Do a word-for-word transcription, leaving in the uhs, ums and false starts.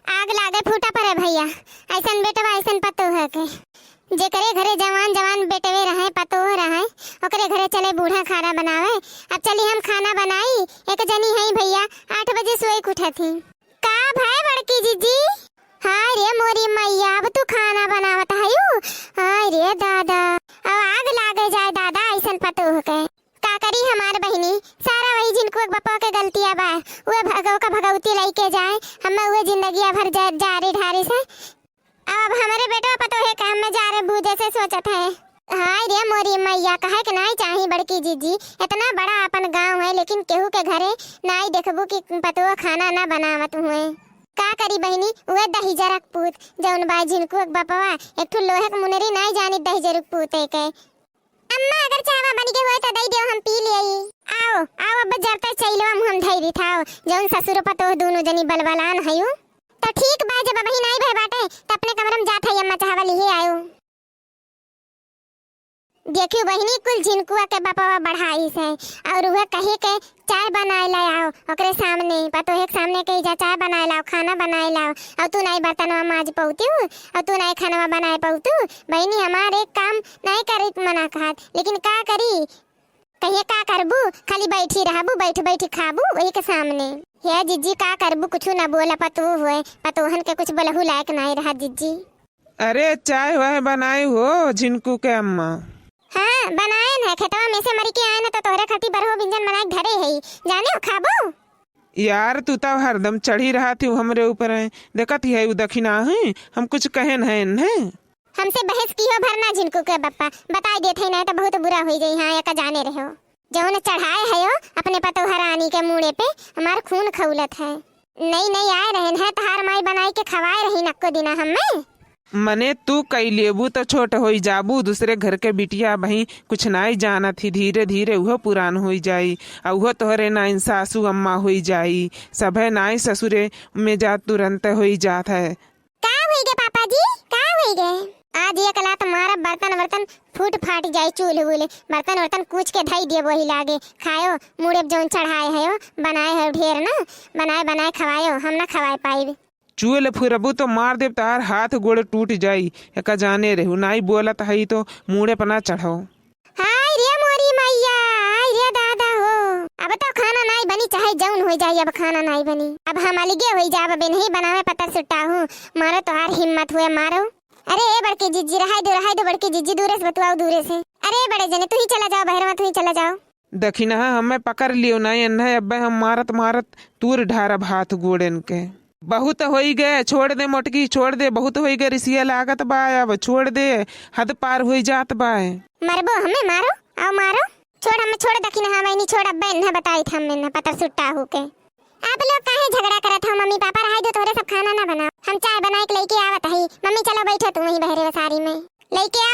आग लागे फूटा परे भइया, अइसन बेटवा अइसन पतोह के। जेकरे घरे जवान जवान बेटवे रहे, पतोह रहे, ओकरे घरे चले बूढ़ा खाना बनावे। अब चली हम खाना बनाई, एक जनी हई भइया, आठ बजे सोइक उठत ही। का भय बड़की जिज्जी? हाय रे मोरी मइया, अब तू खाना बनावत हयू? हाय रे दादा, अब आग लागे जाए दादा अइसन पतोह के। का करी हमार बहिनी, सारा वही झिनकुआ के बपवा के गलतिया बा। उहे भगव का भगवती लइके जाए, हम्मे उहे जिंदगिया भर जा-, जारी ढारी से। अब, अब हमरे बेटवा पतोहे का हम्मे जारे बूझे से सोचत है। हाय रे मोरी मइया, कहे के नाई चाही बड़की जिज्जी, इतना बड़ा अपन गाँव है, लेकिन केहू के घरे नाई देखबू कि पतोह खाना ना बनावत हुए। का करी बहिनी, उहे दहिजरक पूत, जौन बा झिनकुआ के बपवा, एक ठो लोहे के मुनरी नाई जानी दहिजरक पूत है के। अम्मा, अगर चाहवा बन के होए त दई देव, हम पी लेई। आओ, आओ, अब जरता चइलवा मुँह हम धई दित, आओ। जौन ससुर पतोह दूनो जनी बलबलान हयू। त ठीक बा, जब अबही नाई भय बाटे, त अपने कमरा में जात हई, अम्मा चाहवा लिहे आयो। देखियो बहिनी, कुल झिनकुआ के बपवा बढ़ाइस है, और उहे कहे के चाय बनाए ला आओ, ओकरे सामने, पतोहे के सामने कही जा, "चाय बनाए लाओ, खाना बनाए लाओ।" और तू नाई बर्तनवा माज पउतू, और तू नाई खानवा बनाए पउतू। बहिनी, हमार एक काम नाई करे के मना कहत, लेकिन का करी? कहिए का करबू? खाली बैठी रहबू, बैठ बैठ खाबू वही के सामने। हे जिज्जी, का करबू? कुछु ना बोला, पतोह हुए, पतोहन के कुछ बोलहू लायक नाई रहा जिज्जी। अरे, चाय वाय बनाए हो झिनकू के अम्मा? हाँ, बनाएन है, खेतवा में से मरी के आएन है, तो तोहरे खातिर बरहो बिंजन बनाए के धरे है, जाने हो, खाबो? यार, तू तो हरदम चढ़ी रहत ही हमरे ऊपर है, देखत ही है उ दखिना है, हम कुछ कहेन है इन्हें। हमसे बहस किहो भर ना झिनकू के बप्पा, बताई देत है, नहीं तो बहुत बुरा होई जाई। हाँ, एका जाने रहो। जौन चढ़ाए हयो अपने पतोह रानी के मूड़े पे, हमार खून खौलत है। नई नई आए रहन है, तहार माई बनाई के खवाए रही नक्को दिना हम्मे। मने तू कई लेबू तो छोट होई जाबू, दूसरे घर के बिटिया बही कुछ नाई जानत ही, धीरे धीरे उहो पुरान होई जाई, आ उहो तोहरे नाई सासू अम्मा होई जाई। सभे नाई ससुरे में जा तुरंत होई जात है। का होई गे पापा जी, का होई गे? आज एक लात मारब, बर्तन वर्तन फूट फाट जाई, चूल्ह वूल्ह, बर्तन वर्तन कूच के धई दिए वही लागे। खायो, मुड़े जौन चढ़ाए हयो, बनाए हयो ढेर ना, बनाए बनाए खवायो, हम ना खवाए पाइब। चूल्ह फुरबू तो मार देब, तहार हाथ गोड़ टूट जाई, एका जाने रहू, नाई बोलत हई तो मुड़े पर ना चढ़ो। हाय रे मोरी मइया, हाय रे दादा हो। अब तो खाना नाई बनी, चाहे जौन होई जाई, अब खाना नाई बनी। अब हम अलगे होई जाब, अब नहीं बनावे पता सुट्टा हूँ। मारो तोहार हिम्मत हुए, मारो। अरे ए बड़की जिज्जी, रहाई दो, रहाई दो बड़की जिज्जी, दूरे से बतुआओ, दूरे से। अरे बड़े जने, तू ही चला जाओ बहरवा, तू ही चला जाओ। दखिनहा हमें पकड़ लियो ना, एन्हे अब्बे हम मारत मारत तूर ढारब हाथ गोड़न के। बहुत होई गए, छोड़ दे मोटकी, छोड़ दे, बहुत होई गए, रिसिया लागत बा, अब छोड़ दे, हद पार होई जात बा। मरबो हमें, मारो, आओ मारो। छोड़ हमें, छोड़ दखिनहा बहिनी, छोड़, अब्बे एन्हे बताई था हम एन्हे पतर सुट्टा होके। आप लोग काहे झगड़ा करत हो मम्मी पापा, रहाई दो, तोहरे सब खाना ना बनाओ, हम चाय बनाए के लेके आवत हई। मम्मी चलो बैठो तू वहीं बहरे वसारी में, लेके